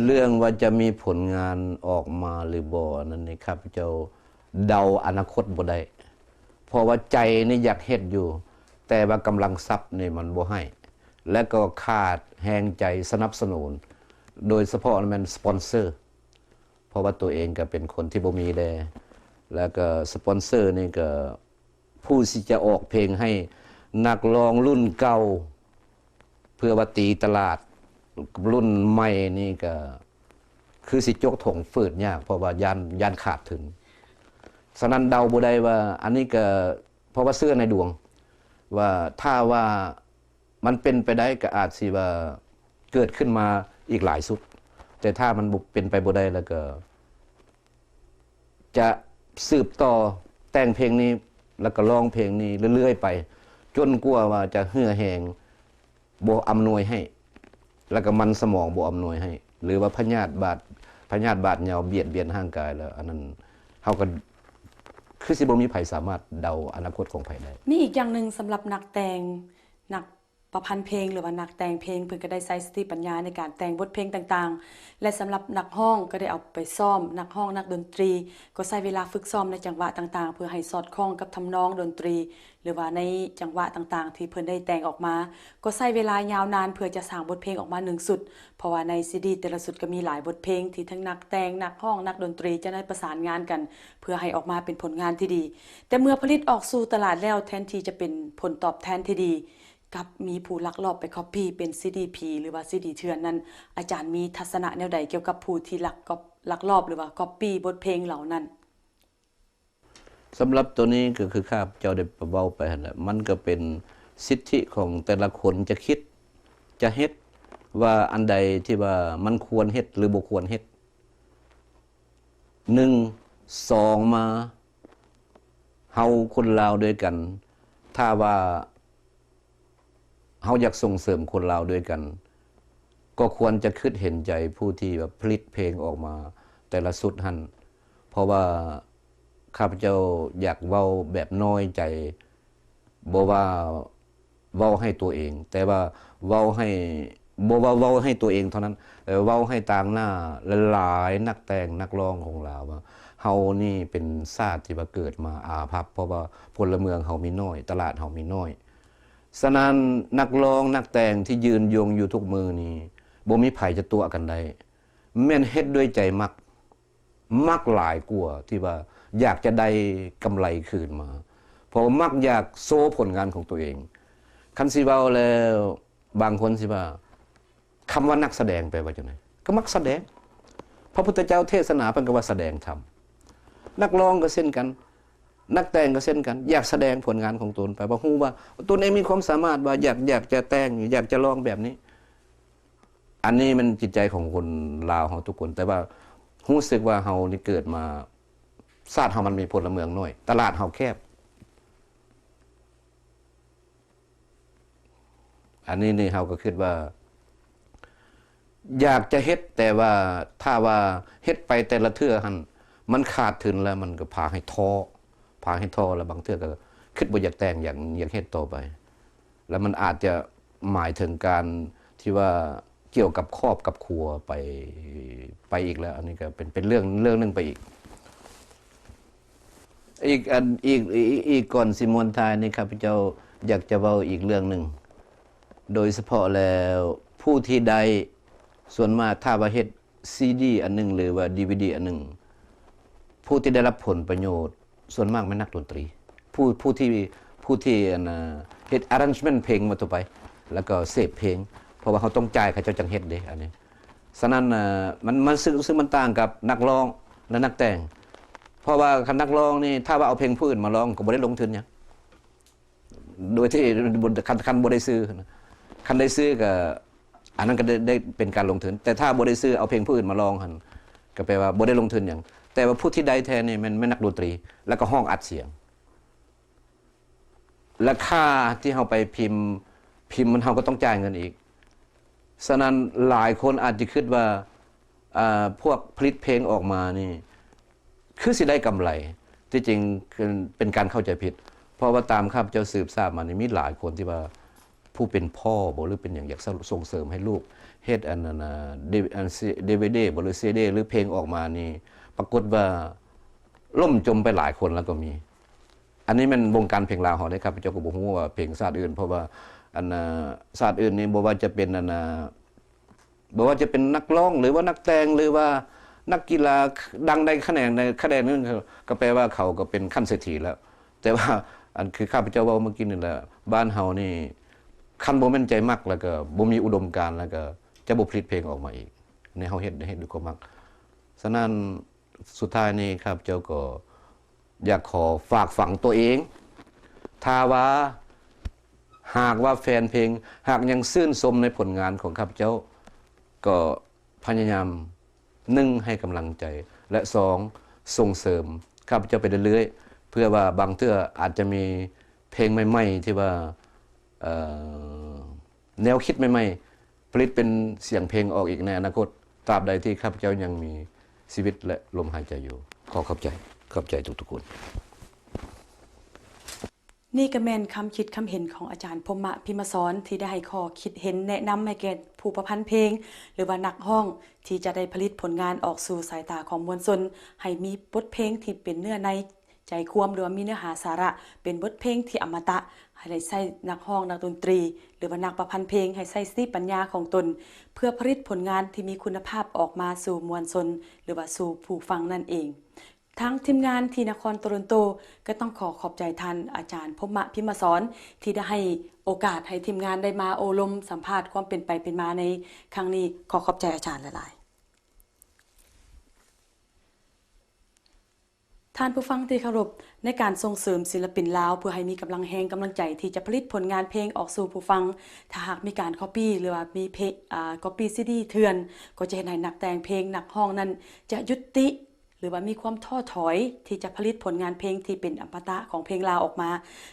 ເລື່ອງວ່າຈະມີຜົນງານອອກມາຫຼືບໍ່ນັ້ນນີ້ ຂ້າພະເຈົ້າເດົາອະນາຄົດບໍ່ໄດ້, ເພາະວ່າໃຈນີ້ຢາກເຮັດຢູ່, ແຕ່ວ່າກຳລັງຊັບນີ້ມັນບໍ່ໃຫ້ ແລະກໍຂາດແຮງໃຈສະໜັບສະໜູນ, ໂດຍສະເພາະແມ່ນສະປອນເຊີ. ເພາະວ່າຕົວເອງກໍເປັນຄົນທີ່ບໍ່ມີແດ່ ແລ້ວກໍສະປອນເຊີນີ້ກໍ ຜູ້ຊິຈະອອກເພງໃຫ້ນັກຮ້ອງລຸ້ນເກົ່າ ເພື່ອວ່າຕີຕະຫຼາດລຸ້ນໃໝ່ນີ້ກໍຄືຊິຈົກຖົງຝືດຍາກ ເພາະວ່າຢ້ານ ຢ້ານຂາດທຶນ. ສະນັ້ນເດົາບໍ່ໄດ້ວ່າ ອັນນີ້ກໍເພາະວ່າເຊື່ອໃນດວງ ວ່າຖ້າວ່າ ມັນເປັນໄປໄດ້ກໍອາດຊິວ່າເກີດຂຶ້ນມາອີກຫຼາຍຊຸດ, ແຕ່ຖ້າມັນບໍ່ເປັນໄປບໍ່ໄດ້ແລ້ວກໍຈະສືບຕໍ່ແຕ່ງເພງນີ້ ແລ້ວກໍຮ້ອງເພງນີ້ເລື້ອຍໆໄປ ຈົນກວ່າວ່າຈະເຫື່ອແຮງບໍ່ອຳນວຍໃຫ້ ແລ້ວກໍມັນສະໝອງບໍ່ອຳນວຍໃຫ້ ຫຼືວ່າພະຍາດບາດ ພະຍາດບາດເຍົາບຽດບຽນຮ່າງກາຍແລ້ວ ອັນນັ້ນເຮົາກໍຄືຊິບໍ່ມີໃຜສາມາດເດົາອະນາຄົດຂອງໃຜໄດ້. ມີອີກຢ່າງໜຶ່ງສຳລັບນັກແຕ່ງ ນັກ ປະພັນເພງ ຫຼືວ່ານັກແຕ່ງເພງ ເພິ່ນກໍໄດ້ໃຊ້ສະຕິປັນຍາໃນການແຕ່ງບົດເພງຕ່າງໆ ແລະ ສຳລັບນັກຮ້ອງກໍໄດ້ເອົາໄປຊ້ອມ, ນັກຮ້ອງນັກດົນຕີກໍໃຊ້ເວລາຝຶກຊ້ອມໃນຈັງຫວະຕ່າງໆ ເພື່ອໃຫ້ສອດຄ່ອງກັບທຳນອງດົນຕີ ຫຼືວ່າໃນຈັງຫວະຕ່າງໆທີ່ເພິ່ນໄດ້ແຕ່ງອອກມາ, ກໍໃຊ້ເວລາຍາວນານເພື່ອຈະສ້າງບົດເພງອອກມາໜຶ່ງຊຸດ, ເພາະວ່າໃນຊີດີແຕ່ລະຊຸດກໍມີຫຼາຍບົດເພງທີ່ທັງນັກແຕ່ງ, ນັກຮ້ອງ, ນັກດົນຕີຈະໄດ້ປະສານງານກັນ ເພື່ອໃຫ້ອອກມາເປັນຜົນງານທີ່ດີ. ແຕ່ເມື່ອຜະລິດອອກສູ່ຕະຫຼາດແລ້ວ, ແທນທີ່ຈະເປັນຜົນຕອບແທນທີ່ດີ, ກັບມີຜູ້ລັກລອບໄປກັອບປີ້ເປັນຊີດີຜີ ຫຼືວ່າຊີດີເຖື່ອນນັ້ນ, ອາຈານມີທັດສະນະແນວໃດກ່ຽວກັບຜູ້ທີ່ລັກກອບ ລັກລອບ ຫຼືວ່າກັອບປີ້ບົດເພງເຫຼົ່ານັ້ນ? ສຳລັບໂຕນີ້ກໍຄືຂ້າພະເຈົ້າໄດ້ເວົ້າໄປຫັ້ນແຫຼະ, ມັນກໍເປັນສິດທິຂອງແຕ່ລະຄົນຈະຄິດ ຈະເຮັດ ວ່າອັນໃດທີ່ວ່າມັນຄວນເຮັດ ຫຼື ບໍ່ຄວນເຮັດ. ໜຶ່ງ, ສອງມາ ເຮົາຄົນລາວດ້ວຍກັນ ຖ້າວ່າ ເຮົາຢາກສົ່ງເສີມຄົນລາວດ້ວຍກັນ ກໍຄວນຈະຄິດເຫັນໃຈຜູ້ທີ່ແບບຜະລິດເພງອອກມາແຕ່ລະຊຸດຫັ້ນ, ເພາະວ່າຂ້າພະເຈົ້າຢາກເວົ້າແບບນ້ອຍໃຈ, ບໍ່ວ່າເວົ້າໃຫ້ຕົວເອງ, ແຕ່ວ່າເວົ້າໃຫ້, ບໍ່ວ່າເວົ້າໃຫ້ຕົວເອງເທົ່ານັ້ນ, ແຕ່ເວົ້າໃຫ້ຕາງໜ້າຫຼາຍໆນັກແຕ່ງນັກຮ້ອງຂອງລາວວ່າ ເຮົານີ້ເປັນຊາດທີ່ວ່າເກີດມາອາພັບ, ເພາະວ່າພົນລະເມືອງເຮົາມີໜ້ອຍ, ຕະຫຼາດເຮົາມີໜ້ອຍ. ສະນັ້ນ ນັກຮ້ອງນັກແຕ່ງທີ່ຢືນຍົງຢູ່ທຸກມື້ນີ້ ບໍ່ມີໃຜຈະຕົວະກັນໄດ້, ແມ່ນເຮັດດ້ວຍໃຈມັກ, ມັກຫຼາຍກວ່າທີ່ວ່າຢາກຈະໄດ້ກຳໄລຄືນມາ, ເພາະວ່າມັກຢາກໂຊຜົນງານຂອງຕົວເອງ. ຄັນຊິເວົ້າແລ້ວ ບາງຄົນຊິວ່າ ຄຳວ່ານັກສະແດງແປວ່າຈັ່ງໃດ? ກໍມັກສະແດງ. ພະພຸດທະເຈົ້າເທດສະໜາເພິ່ນກໍວ່າສະແດງທຳ. ນັກຮ້ອງກໍເຊັ່ນກັນ, ນັກແຕ່ງກໍເຊັ່ນກັນ, ຢາກສະແດງຜົນງານຂອງຕົນໄປ, ວ່າຮູ້ວ່າຕົນເອງມີຄວາມສາມາດ, ວ່າຢາກ, ຢາກຈະແຕ່ງ, ຢາກຈະຮ້ອງແບບນີ້. ອັນນີ້ມັນຈິດໃຈຂອງຄົນລາວເຮົາທຸກຄົນ, ແຕ່ວ່າຮູ້ສຶກວ່າເຮົານີ້ເກີດມາ, ຊາດເຮົາມັນມີພົນລະເມືອງໜ້ອຍ, ຕະຫຼາດເຮົາແຄບ. ອັນນີ້ນີ້ເຮົາກໍຄິດວ່າ ຢາກຈະເຮັດ, ແຕ່ວ່າຖ້າວ່າເຮັດໄປແຕ່ລະເທື່ອຫັ້ນ ມັນຂາດທຶນແລ້ວ ມັນກໍພາໃຫ້ທໍ້, ພາໃຫ້ທໍ້ ແລ້ວບາງເທື່ອກໍຄິດບໍ່ຢາກແຕ່ງ, ຢາກ, ຢາກເຮັດຕໍ່ໄປ, ແລ້ວມັນອາດຈະໝາຍເຖິງການທີ່ວ່າ ກ່ຽວກັບຄອບກັບຄົວໄປ, ໄປອີກແລ້ວ. ອັນນີ້ກໍເປັນ, ເປັນເລື່ອງ, ເລື່ອງໜຶ່ງໄປອີກ. ອີກອັນ ອີກ ອີກ ອີກກ່ອນຊິມ້ວນທ້າຍນີ້ ຂ້າພະເຈົ້າຢາກຈະເວົ້າອີກເລື່ອງໜຶ່ງ. ໂດຍສະເພາະແລ້ວ ຜູ້ທີ່ໄດ້ ສ່ວນມາກຖ້າວ່າເຮັດຊີດີອັນໜຶ່ງ ຫຼືວ່າດີວີດີອັນໜຶ່ງ ຜູ້ທີ່ໄດ້ຮັບຜົນປະໂຫຍດສ່ວນມາກແມ່ນນັກດົນຕີ ຜູ້ ຜູ້ທີ່ ຜູ້ທີ່ ອັນນ່າ ເຮັດ arrangement ເພງວ່າທົ່ວໄປ ແລ້ວກໍເສບເພງ ເພາະວ່າເຮົາຕ້ອງຈ່າຍ ເຂົາເຈົ້າຈັ່ງເຮັດເດ້ ອັນນີ້. ສະນັ້ນ ມັນ ມັນ ຊຶ່ງ ຊຶ່ງມັນຕ່າງກັບນັກຮ້ອງ ແລະ ນັກແຕ່ງ ເພາະວ່າຄັນນັກຮ້ອງນີ້ ຖ້າວ່າເອົາເພງຜູ້ອື່ນມາຮ້ອງ ກໍບໍ່ໄດ້ລົງທຶນຫຍັງ ໂດຍທີ່ ຄັນ ຄັນບໍ່ໄດ້ຊື້ນະ ຄັນໄດ້ຊື້ກໍ ອັນນັ້ນກໍໄດ້ ໄດ້ເປັນການລົງທຶນ ແຕ່ຖ້າບໍ່ໄດ້ຊື້ ເອົາເພງຜູ້ອື່ນມາຮ້ອງຫັ້ນ ກໍແປວ່າບໍ່ໄດ້ລົງທຶນຫຍັງ. ແຕ່ວ່າຜູ້ທີ່ໄດ້ແທ້ນີ້ແມ່ນ ແມ່ນນັກດົນຕີ ແລ້ວກໍຮ້ອງອັດສຽງ ແລະ ຄ່າທີ່ເຮົາໄປພິມ ພິມມັນ ເຮົາກໍຕ້ອງຈ່າຍເງິນອີກ. ສະນັ້ນຫຼາຍຄົນອາດຈະຄິດວ່າ ອາ ພວກຜະລິດເພງອອກມານີ້ ຄືຊິໄດ້ກຳໄລ ທີ່ຈິງເປັນການເຂົ້າໃຈຜິດ ເພາະວ່າຕາມຂ້າພະເຈົ້າສືບຊາບມານີ້ ມີຫຼາຍຄົນທີ່ວ່າ ຜູ້ເປັນພໍ່ບໍ ຫຼືເປັນຫຍັງ ຢາກສະ ສົ່ງເສີມໃຫ້ລູກເຮັດອັນນັ້ນນະ ດີ ອັນ ດີວີດີບໍ ຫຼືຊີດີ ຫຼືເພງອອກມານີ້ ປາກົດວ່າລົ້ມຈົມໄປຫຼາຍຄົນແລ້ວກໍມີ. ອັນນີ້ແມ່ນວົງການເພງລາວເຮົາເດ້ ຂ້າພະເຈົ້າກໍບໍ່ຮູ້ວ່າເພງຊາດອື່ນ ເພາະວ່າ ອັນ ຊາດອື່ນນີ້ ບໍ່ວ່າຈະເປັນ ອັນ ບໍ່ວ່າຈະເປັນນັກຮ້ອງ ຫຼືວ່ານັກແຕ່ງ ຫຼືວ່ານັກກິລາ ດັງໃດຂະແໜງໃດຂະແໜງໜຶ່ງ ກໍແປວ່າເຂົາກໍເປັນຂັ້ນເສດຖີແລ້ວ. ແຕ່ວ່າ ອັນຄືຂ້າພະເຈົ້າເວົ້າເມື່ອກີ້ນີ້ແຫຼະ ບ້ານເຮົານີ້ ຄັນບໍ່ແມ່ນໃຈມັກ ແລ້ວກໍບໍ່ມີອຸດົມການ ແລ້ວກໍຈະບໍ່ຜະລິດເພງອອກມາອີກ. ໃນເຮົາເຮັດ ເຮັດດ້ວຍຄວາມມັກ. ສະນັ້ນ ສຸດທ້າຍນີ້ ຂ້າພະເຈົ້າກໍຢາກຂໍຝາກຝັງຕົວເອງ ຖ້າວ່າ ຫາກວ່າແຟນເພງ ຫາກຍັງຊື່ນຊົມໃນຜົນງານຂອງຂ້າພະເຈົ້າ ກໍພະຍາຍາມ ໜຶ່ງ ໃຫ້ກຳລັງໃຈ ແລະ ສອງ ສົ່ງເສີມຂ້າພະເຈົ້າໄປເລື້ອຍໆ ເພື່ອວ່າບາງເທື່ອອາດຈະມີເພງໃໝ່ໆ ທີ່ວ່າ ເອີ ແນວຄິດໃໝ່ໆ ຜະລິດເປັນສຽງເພງອອກອີກໃນອະນາຄົດ ຕາບໃດທີ່ຂ້າພະເຈົ້າຍັງມີຊີວິດ ແລະ ລົມຫາຍໃຈຢູ່. ຂໍຂອບໃຈ ຂອບໃຈທຸກໆຄົນ. ນີ້ກໍແມ່ນຄຳຄິດຄຳເຫັນຂອງອາຈານພົມມະ ພິມມະສອນ ທີ່ໄດ້ໃຫ້ຂໍ້ຄິດເຫັນແນະນຳໃຫ້ແກ່ຜູ້ປະພັນເພງ ຫຼືວ່ານັກຮ້ອງ ທີ່ຈະໄດ້ຜະລິດຜົນງານອອກສູ່ສາຍຕາຂອງມວນຊົນ ໃຫ້ມີບົດເພງທີ່ເປັນເນື້ອໃນໃຈຄວາມ ຫຼືວ່າມີເນື້ອຫາສາລະ ເປັນບົດເພງທີ່ອະມະຕະ ໃຫ້ໄດ້ໃຊ້ນັກຮ້ອງ ນັກດົນຕີ ຫຼືວ່ານັກປະພັນເພງ ໃຫ້ໃຊ້ສະຕິປັນຍາຂອງຕົນ ເພື່ອຜະລິດຜົນງານທີ່ມີຄຸນນະພາບອອກມາສູ່ມວນຊົນ ຫຼືວ່າສູ່ຜູ້ຟັງນັ້ນເອງ. ທາງທີມງານທີ່ນະຄອນໂຕຣອນໂຕ ກໍຕ້ອງຂໍຂອບໃຈທ່ານອາຈານພົມມະ ພິມມະສອນ ທີ່ໄດ້ໃຫ້ໂອກາດໃຫ້ທີມງານໄດ້ມາໂອ້ລົມສຳພາດຄວາມເປັນໄປເປັນມາໃນຄັ້ງນີ້. ຂໍຂອບໃຈອາຈານຫຼາຍໆ. ທ່ານຜູ້ຟັງທີ່ເຄົາລົບ, ໃນການສົ່ງເສີມສິນລະປິນລາວ ເພື່ອໃຫ້ມີກຳລັງແຮງກຳລັງໃຈທີ່ຈະຜະລິດຜົນງານເພງອອກສູ່ຜູ້ຟັງ, ຖ້າຫາກມີການກັອບປີ້ ຫຼືວ່າມີເພ ອາ ກັອບປີ້ຊີດີເຖື່ອນ, ກໍຈະເຮັດໃຫ້ນັກແຕ່ງເພງ, ນັກຮ້ອງນັ້ນຈະຢຸດຕິ ຫຼືວ່າມີຄວາມທໍ້ຖອຍທີ່ຈະຜະລິດຜົນງານເພງທີ່ເປັນອະມະຕະຂອງເພງລາວອອກມາ,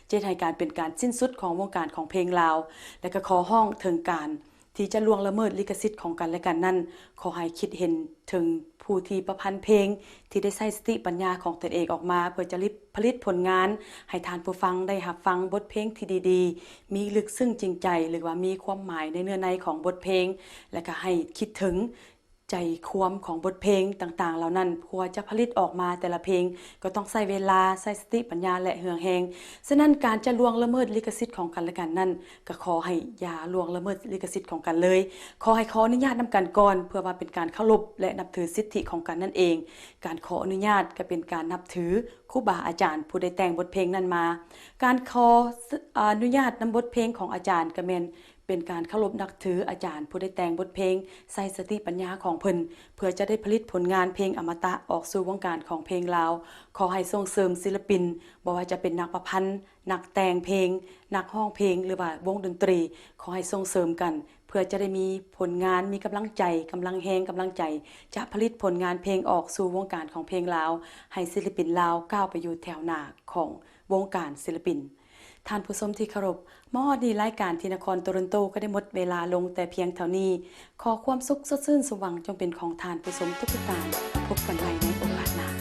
ຈະເຮັດໃຫ້ການເປັນການສິ້ນສຸດຂອງວົງການຂອງເພງລາວ ແລະ ກໍຂໍຮ້ອງເຖິງການທີ່ຈະລ່ວງລະເມີດລິຂະສິດຂອງກັນແລະກັນນັ້ນ, ຂໍໃຫ້ຄິດເຫັນເຖິງຜູ້ທີ່ປະພັນເພງທີ່ໄດ້ໃຊ້ສະຕິປັນຍາຂອງຕົນເອງອອກມາ ເພື່ອຈະລິດ ຜະລິດຜົນງານໃຫ້ທ່ານຜູ້ຟັງໄດ້ຮັບຟັງບົດເພງທີ່ດີໆ, ມີລຶກເຊິ່ງຈິງໃຈ ຫຼືວ່າມີຄວາມໝາຍໃນເນື້ອໃນຂອງບົດເພງ, ແລະ ກໍໃຫ້ຄິດເຖິງ ໃຈຄວາມຂອງບົດເພງຕ່າງໆເຫຼົ່ານັ້ນ ກວ່າຈະຜະລິດອອກມາແຕ່ລະເພງ ກໍຕ້ອງໃຊ້ເວລາ, ໃຊ້ສະຕິປັນຍາ ແລະ ເຫື່ອແຮງ. ສະນັ້ນ ການຈະລ່ວງລະເມີດລິຂະສິດຂອງກັນແລະກັນນັ້ນ ກໍຂໍໃຫ້ຢ່າລ່ວງລະເມີດລິຂະສິດຂອະຂອງກັນເລີຍ. ຂໍໃຫ້ຂໍອະນຸຍາດນຳກັນກ່ອນ ເພື່ອວ່າເປັນການເຄົາລົບ ແລະ ນັບຖືສິດທິຂອງກັນນັ້ນເອງ. ການຂໍອະນຸຍາດກໍເປັນການນັບຖືຄູບາອາຈານຜູ້ໄດ້ແຕ່ງບົດເພງນັ້ນມາ. ການຂໍອະນຸຍາດນຳບົດເພງຂອງອາຈານ ກໍແມ່ນ ເປັນການເຄົາລົບນັບຖືອາຈານຜູ້ໄດ້ແຕ່ງບົດເພງ, ໃຊ້ສະຕິປັນຍາຂອງເພິ່ນ ເພື່ອຈະໄດ້ຜະລິດຜົນງານເພງອະມະຕະອອກສູ່ວົງການຂອງເພງລາວ. ຂໍໃຫ້ສົ່ງເສີມສິນລະປິນ, ບໍ່ວ່າຈະເປັນນັກປະພັນ, ນັກແຕ່ງເພງ, ນັກຮ້ອງເພງ ຫຼືວ່າວົງດົນຕຣີ, ຂໍໃຫ້ສົ່ງເສີມກັນ ເພື່ອຈະໄດ້ມີຜົນງານ, ມີກຳລັງໃຈ, ກຳລັງແຮງ, ກຳລັງໃຈ ຈະຜະລິດຜົນງານເພງອອກສູ່ວົງການຂອງເພງລາວ, ໃຫ້ສິນລະປິນລາວກ້າວໄປຢູ່ແຖວໜ້າຂອງວົງການສິນລະປິນ. ທ່ານຜູ້ຊົມທີ່ເຄົາລົບ, ມາຮອດນີ້ລາຍການທີ່ນະຄອນໂຕຣອນໂຕກໍໄດ້ໝົດເວລາລົງແຕ່ພຽງເທົ່ານີ້. ຂໍຄວາມສຸກ, ສົດຊື່ນ, ສົມຫວັງຈົ່ງເປັນຂອງທ່ານຜູ້ຊົມທຸກໆທ່ານ. ພົບກັນໃໝ່ໃນໂອກາດໜ້າ.